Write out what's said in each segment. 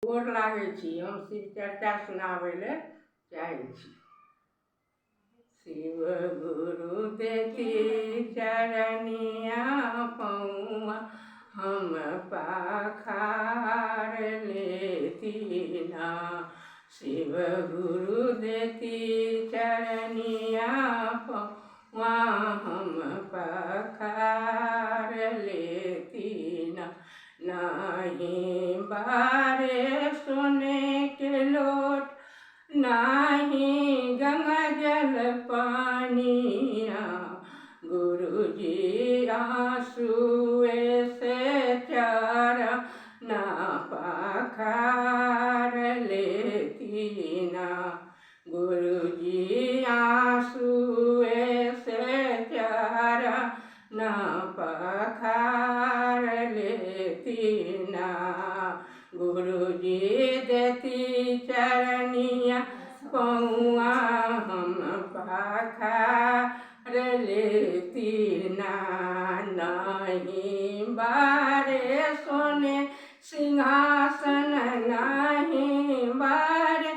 गोर लागै छी। हम शिव चर्चा सुनाबै लए चाहै छी। शिव गुरु देती चरनिया पौआ हम पखार लेती ना। शिव गुरु देती चरनिया पौआ हम पखार लेती ना। नाही बारे सोने के लोट, नाही गंगा जल पानिया। गुरुजी आंसुए से चरण पखार लेती ना। गुरुजी आंसुए से चरण पखार लेती ना। गुरुजी देती चरनिया पौआ हम पखार लेती ना। नहीं बारे सोने सिंहासन, नहीं बारे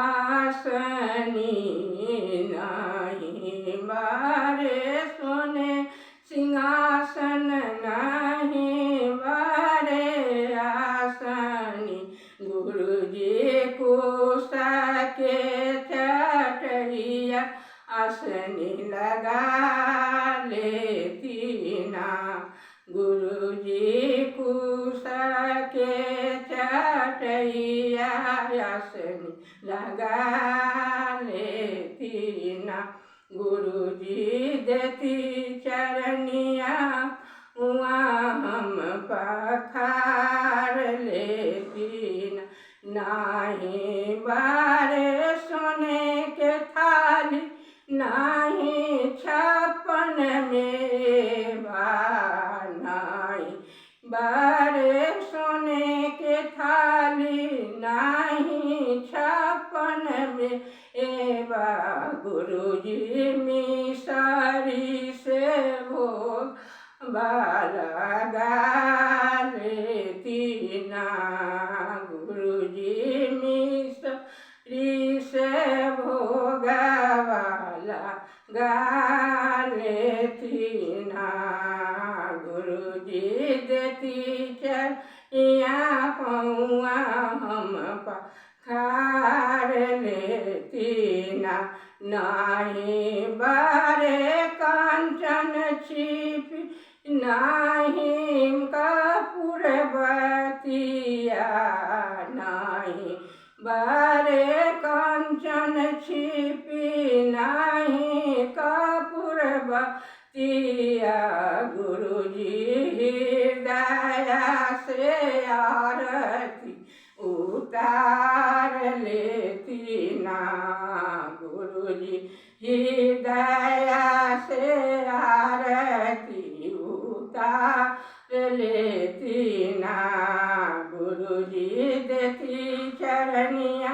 आसनी। नहीं बारे सोने सिंहासन, नहीं बारे आसनी। गुरुजी कुशा के चटैया आसनी लगा लेती ना। गुरुजी कुशा के चटैया आसनी लगा लेती ना। गुरुजी देती चरनिया उआ हम पखार लेती ना। नाही बारे सोने के थाली, नाही छप्पन मेवा। नाही बारे सोने के थाली, नाही छप्पन मेवा। गुरुजी मिसरी से भोग लगा लेती ना। गुरुजी मिसरी से भोग लगा लेती ना। गुरुजी देती चरिया पौआ हम पखार लेती ना। नाही बारे कंचन छिपी, नाही कपूर बतिया। नाही बारे कंचन छिपी, नाही कपूर बतिया। गुरुजी हृदय से आरती उतार लेती ना। गुरुजी हृदय से आरती उतार लेती ना। गुरुजी देती चरनिया